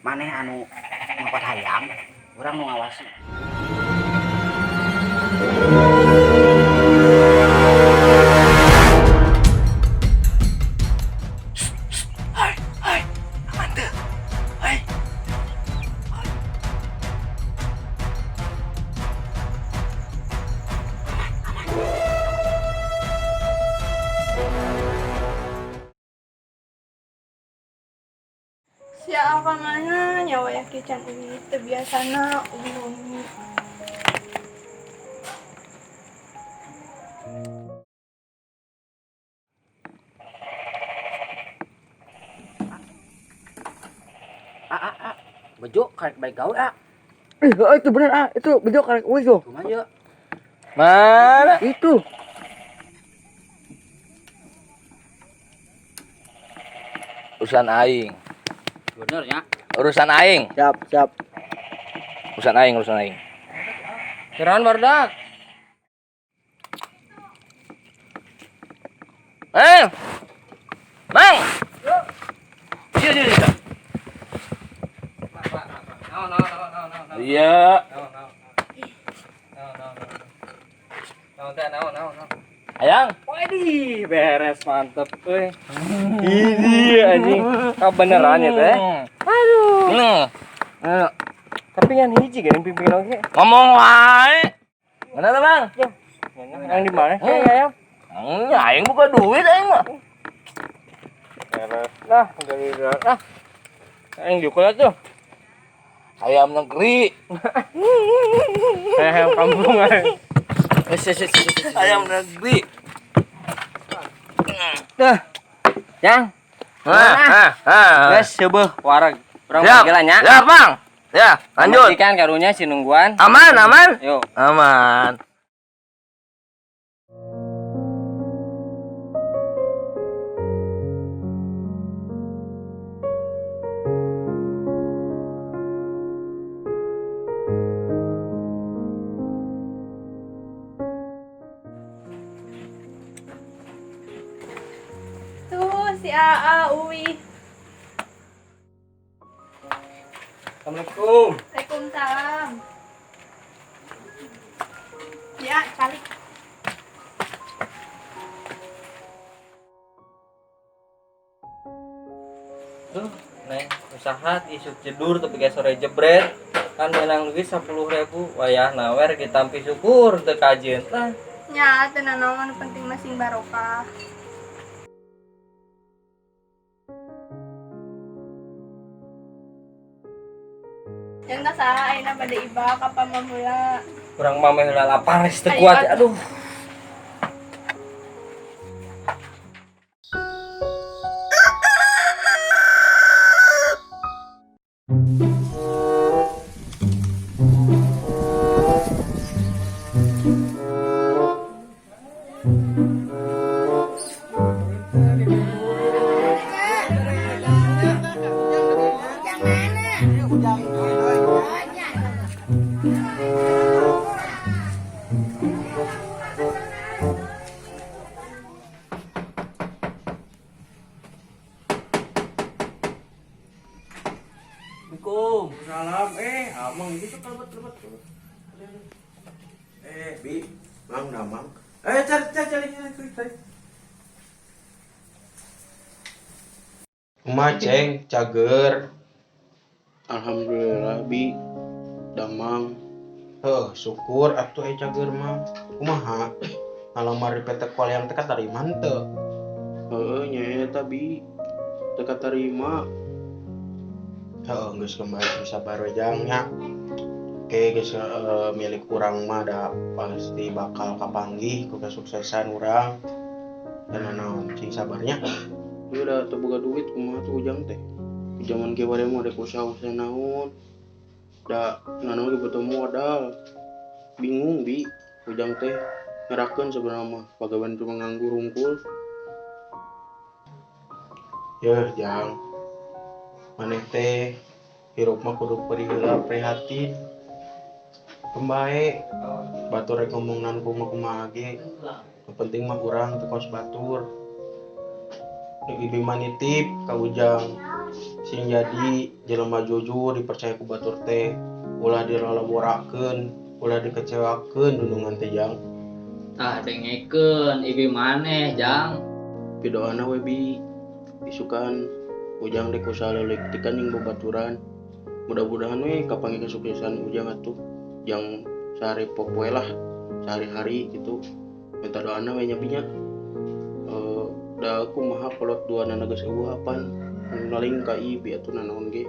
Maneh anu ngapat hayam, urang nu ngawasi. Hai, hai, aman teu? Hai. Sia ka mana nyawa ya can uwi teu biasana uwi-uwi. Ah, ah, ah. Bejo karek baik gawe, ah. Ih, itu bener ah, itu bejo karek uwi tuh. Kumaha ye? Mana? Itu. Urusan aing. Bener nya. Urusan aing. Siap, siap. Urusan aing, urusan aing. Kirain barudak. Eh. Bang. Iya, iya, iya. Iya. Ayang. Widih, beres mantep euy. Ini anjing. Kabeneran ya teh. Aduh. Tapi yang hiji geuning pimpin oge. Ngomong wae. Mana tuh, Bang? Yang di mana sih ayam? Aing buka duit aing mah. Beres. Nah, udah ah. Aing juga tuh. Ayam negeri. Ayam kampung aing. Ayam negeri. Tuh. Yang. Ah, ah, ah. Geus seubeah wareg. Urang Siap. panggilan nya. Siap, Bang. Ya, lanjut. Pamajikan karunya si nungguan. Aman, aman. Yo. Aman. Tuh si AA uwi. Assalamualaikum. Waalaikumsalam. Ya, calik. Tuh, neng usaha isuk jedur tapi kayak sore jebret kan menang duit 10.000 wayah nawer ditampi syukur teu kajeun lah. Nya teu nanaon penting mah sing barokah. Yang tak saha ayeuna bade iba ka pamamula. Kurang mah meh heula lapar geus teu kuat aduh. Assalamualaikum. Salam, amang itu kalebet-lebet. Bi, Mang, damang. Cari, cari, cari, cari, cari. Kumaha, Ceng, cager. Alhamdulillah bi damang. Heuh, syukur atuh aya cager mah. Kumaha? Ngalamar di PT Kualiang teh katarima henteu? Heueuh nya eta bi teu katarima. Heuh, geus kembali sabar we jang nya. Oke, geus milik urang mah da pasti bakal kapanggih ku kesuksesan urang. Dan naon cing sabarnya. Ieu da teu boga duit kumaha tuh ujang teh. Zaman kieu bade mah rek usaha-usaha naon. Da nanaon ge butuh modal. Bingung bi ujang teh ngerakeun sebenarnya mah pagawean cuma nganggur hungkul. Yeuh, jang. Maneh teh hirup mah kudu perih heula prihatin. Pembae batur rek ngomong nan kumaha ge. Nu penting mah urang teu kos batur. Rek bibi mah nitip ka ujang. Sing jadi jelema jujur dipercaya ku batur teh, ulah dilalaborakeun, ulah dikecewakeun dundungan teh, Jang. Tah dengekeun ibi maneh, Jang. Pidoana we, Bi. Isukan Ujang dek usaha leutik kan jeung babaturan. Mudah-mudahan we kapanggih kesuksesan Ujang atuh. Jang sehari popoe lah, sehari-hari gitu. Minta doana we nya, Bi, nya. Eh, da kumaha kolot duanana geus euweuh apan ngaling ka ibi atuh nanaon ge.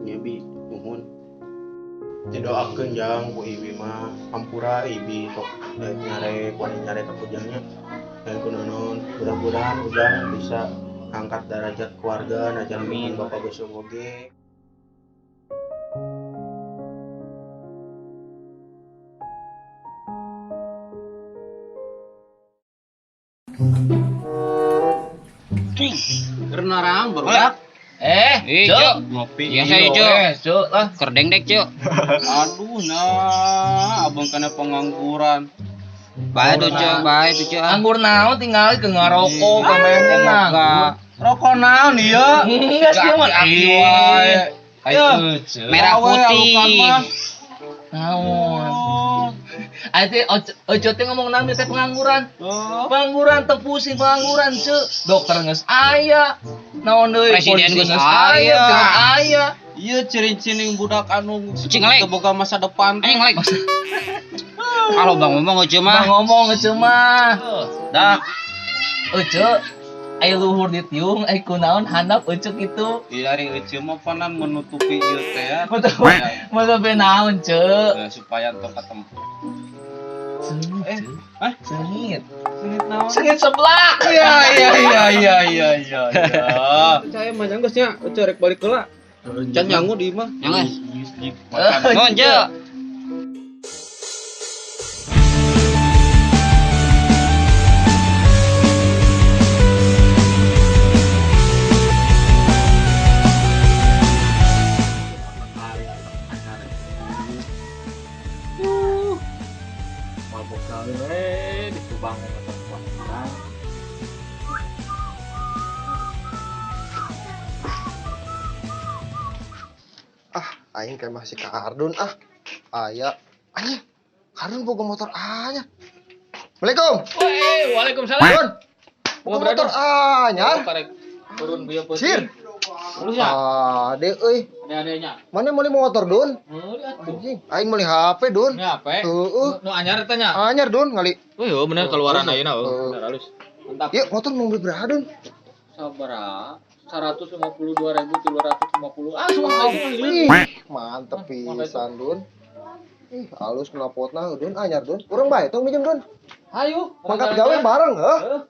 Nya, Bi, nuhun. Didoakeun, Jang, ku ibi mah. Hampura ibi sok daek nyarek, wani nyarek ka Ujangnya. Dan ku naon, mudah-mudahan Ujang bisa angkat derajat keluarga najan amin bapak geus oge. Karena barudak. Eh, Cuk. Ngopi. Biasa ya, Cuk. Cuk lah, kerdengdek, Cuk. Aduh, nah, abang kena pengangguran. Bae tuh, Cuk, bae tuh, Cuk. Anggur naon tinggal ke ngarokok ka mainnya mah. Rokok naon ieu? Enggak sih mah. Wae. Ayo, Merah putih. Naon. Ayo teh ojo teh ngomong naon teh pengangguran. Pengangguran teu pusing pengangguran, Cuk. Dokter geus aya. Naon deui? Presiden Polisi geus aya. Geus aya. Iya ciri-ciri budak anu Cing ngelek. teu boga masa depan. Anjing ngelek. Kalau bang ngomong Ucu Mah mah. ngomong Ucu mah. Dah, Ucu ai luhur ditiung ai kunaon handap Ucu kitu. iya ari Ucu mah panan menutupi ieu teh ya. Betul naon, Cuk. Eh, supaya teu ketemu. Sengit, Eh, Cuk. hah? Sengit. Sengit naon? Sengit seblak. Iya iya iya iya iya iya. Percaya mah geus nya, Ucu rek balik heula. Can nyangu di imah. Jangan. Makan. Nuhun, Cuk. Mabok gawe di Subang motor kuat. Ah, aing kayak masih ka Ardun ah. Aya. Anjing. Kardun boga motor anyar. Assalamualaikum. Waalaikumsalam. Dun. Boga motor anyar. Karek turun bieu peuting. Sir. Halus ya? Ade euy. Aneh-anehnya. Mana meuli motor, Dun? Meuli atuh. Anjing, aing meuli HP, Dun. Ini apa? Heeh. Nu anyar eta nya. Anyar, Dun, ngali. Oh iya bener keluaran ayeuna Heeh. oh. Bener halus. Mantap. Yuk, motor mau beli berapa, Dun? Sabaraha? 152.350. Ah, semua aing Ih, mantep pisan, Dun. Ih, halus knalpotna, Dun, anyar, Dun. Urang bae tong minjem, Dun. Hayu, Mangkat gawe bareng, heuh. Heeh.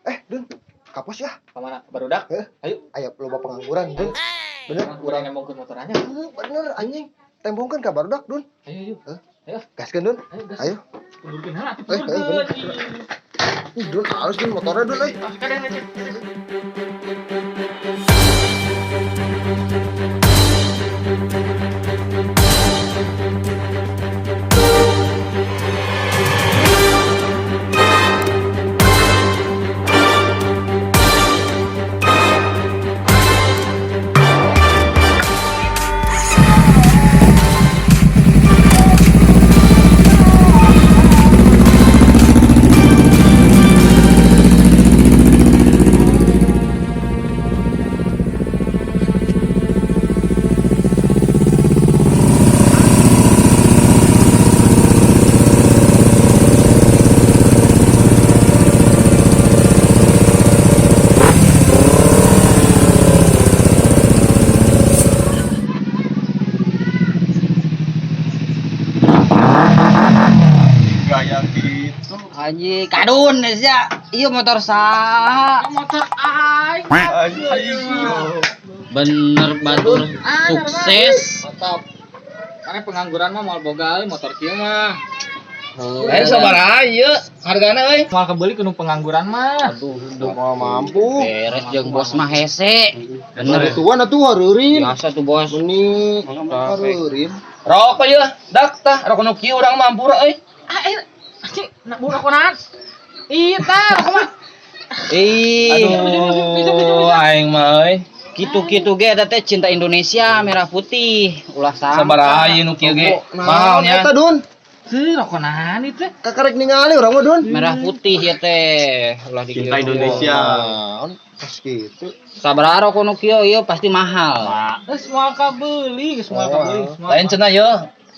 Eh, Dun, kapos ya. Kamana? Barudak? Heuh. Ayo. Aya loba pengangguran, Dun. Bener, Urang urang. nembongkeun motor anyar. Heuh, bener anjing. Tembongkeun ka barudak, Dun. Ayo, ayo. Heuh. Ayo. Gaskeun, Dun. Ayo gas. Ayo. Kundurkeun heula atuh. Eh, eh, bener. Ih, Dun, halus Dun motornya, Dun, euy. Gaya gitu. Anjing, kadun sia. Ieu motor saha? Motor aing. Anjing. Bener batur sukses. Mantap. Karena pengangguran mah moal boga euy motor kieu mah. Eh sabaraha ieu hargana euy? Moal kebeli kudu pengangguran mah. Aduh, udah mau mampu. Beres jeung bos mah hese. Bener. Tuan atuh hareurin. Biasa tuh bos. Meni hareurin. Rokok ieu, dak tah, rokok nu kieu urang mah ampura euy. Ah, eh, anjing, nak buka konan. Iya, tah, rokok mah. Ih. Aduh, aing mah euy. Kitu-kitu ge eta teh cinta Indonesia merah putih. Ulah sangka. Sabaraha ieu nu kieu ge? Mahalnya. Eta Dun. Sih, rokonan itu. Kakarek ningali urang mah Dun. Merah putih ya teh. Ulah di Cinta Indonesia. Naon pas kitu. Sabaraha rokok nu kieu ieu pasti mahal. Geus moal kabeli, geus moal kabeli. Lain cenah ye.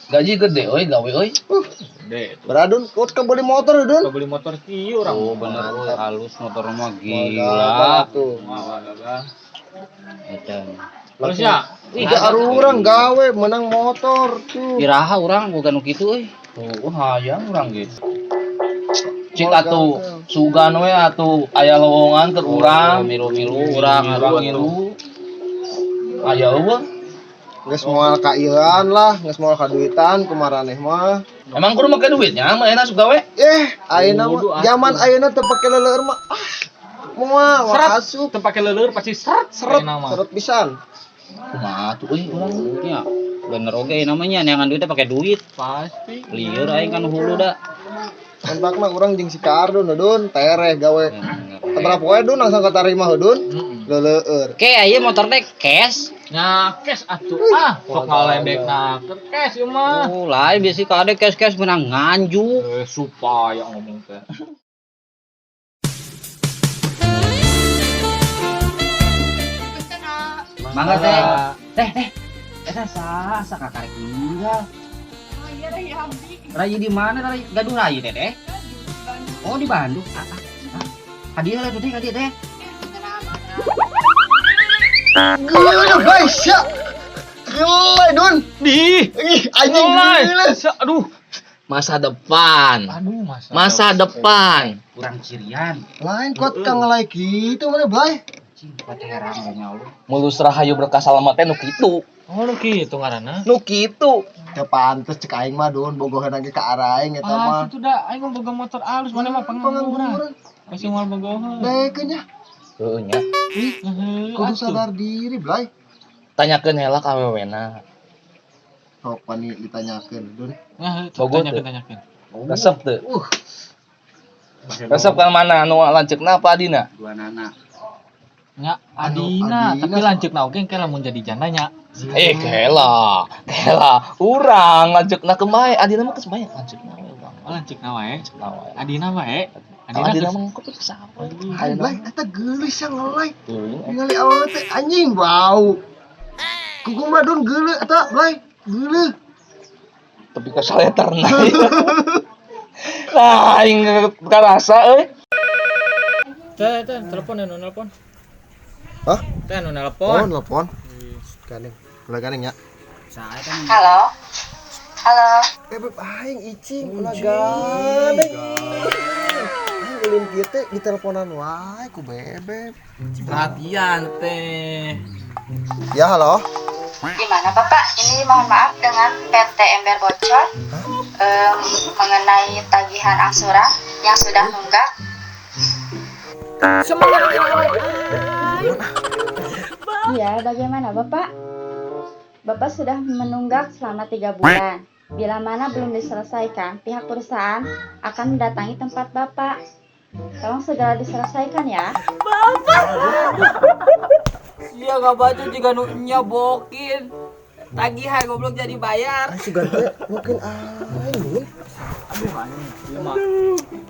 Gaji gede euy gawe euy. Gede. Beradun, kau kan beli motor Dun. Beli motor kieu urang. Oh bener euy, halus motor mah Gila gila. tuh. Eta. Terus ya, Udah arurang gawe menang motor tuh. Iraha urang boga nu kitu euy. Tuh hayang urang ge. Cik atuh sugan we atuh aya lowongan keur urang. Milu-milu urang Urang ngilu. Aya eueuh. Geus moal ka ieuan lah, geus moal ka duitan kumaraneh mah. Emang kudu make duitnya mah enak asup gawe? Ayeuna mah zaman ayeuna teu pake leleur mah. Ah. Moal moal asup teu pake leuleur pasti seret seret ayeuna mah. seret pisan. Kumaha tuh euy urang. Ya, bener oge namanya neangan duitnya pakai duit. Pasti. Lieur aing kan hulu da. Kontakna urang jeung si Kardun Dun, tereh gawe. Sabaraha poe Dun langsung katarima Dun. Leleur. Oke, aya motor teh cash. Nya cash atuh ah, sok ngaledekna keur cash ieu mah. Oh, lain biasa kade cash-cash menang nganjuk. Supaya ngomong teh. Mangga teh. Teh, teh. Eta saha asa kakarek ninggal. Oh iya Rai Abdi. Rai di mana Rai? Gaduh Rai teh teh. Bandung. Oh, di Bandung. Ah, ah, ah. Hadiah lah tuh teh, hadiah teh. Gila guys, ya. Gila Dun. Di. Ih, anjing gila. Aduh. Masa depan. Aduh, masa. Masa depan. Kurang cirian. Lain kuat kang ngelai gitu mana Blay? Cing, kuat herang nya Allah. Mulus rahayu berkah salamat teh nu kitu. Oh, nu kitu ngaranna. Nu kitu. Teu pantes cek aing mah Dun, bogohan lagi ka araing eta mah. Ah, itu dah aing mah boga motor alus, mana mah pengangguran. Pasti moal bogohan. Daekeun nya. Heueuh nya. Kudu sadar diri, Blay. Tanyakeun heula ka awewena. Sok pani ditanyakeun, Dun. Nah, Bogo tanyakeun teu. tanyakeun. Resep teu? Resep kan mana anu lanceukna apa adina? Dua nana. Nya Anu, adina, adina tapi lanceukna oge engke lamun jadi janda nya. Kela, kela. Urang lanceukna kemae, adina mah geus bae lanceukna we urang. Oh, lanceukna wae. Lanceukna wae. Adina wae. Adina, Adina adina mah kok bisa wae. Aing Blay, eta geulis yang ngelai. Teuing. Ningali awalnya teh anjing bau. Kuku mah Dun geuleuh eta, Blay. Geuleuh. Tapi ka saleterna. Nah, aing karasa euy. Teh, teh, telepon anu nelpon. Hah? Teh anu Oh, nelpon. nelpon. Gandeng. Ulah gandeng ya. Halo. Halo. Beb aing icing ulah gandeng. Aing ulin kieu teh diteleponan wae ku bebeb. Perhatian teh. Ya, halo. Gimana Bapak? Ini mohon maaf dengan PT Ember Bocor mengenai tagihan angsuran yang sudah nunggak. Iya, bagaimana Bapak? Bapak sudah menunggak selama 3 bulan. Bila mana belum diselesaikan, pihak perusahaan akan mendatangi tempat Bapak. Tolong segera diselesaikan ya. Iya nggak baca juga nu nyobokin. Tagihan goblok jadi bayar. Aing sugan teh mungkin aing Dun. Aduh anjing, ieu mah.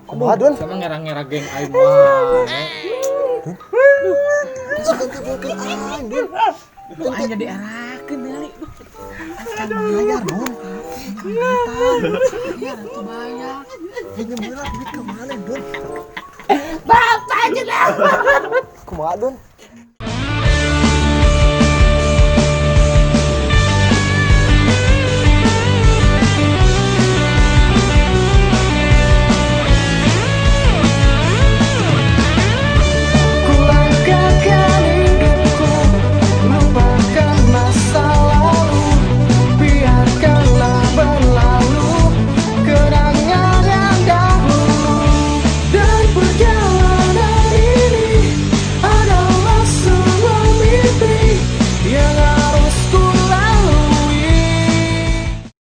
Kumaha Dun? Sama ngerang-ngerang geng aing mah. Sugan teh mungkin aing Dun. Aduh aing jadi erakeun deui. Can bayar Dun. Bayar atuh bayar. Pinjem heula duit ke mana Dun? Bapak aja Kumaha Dun?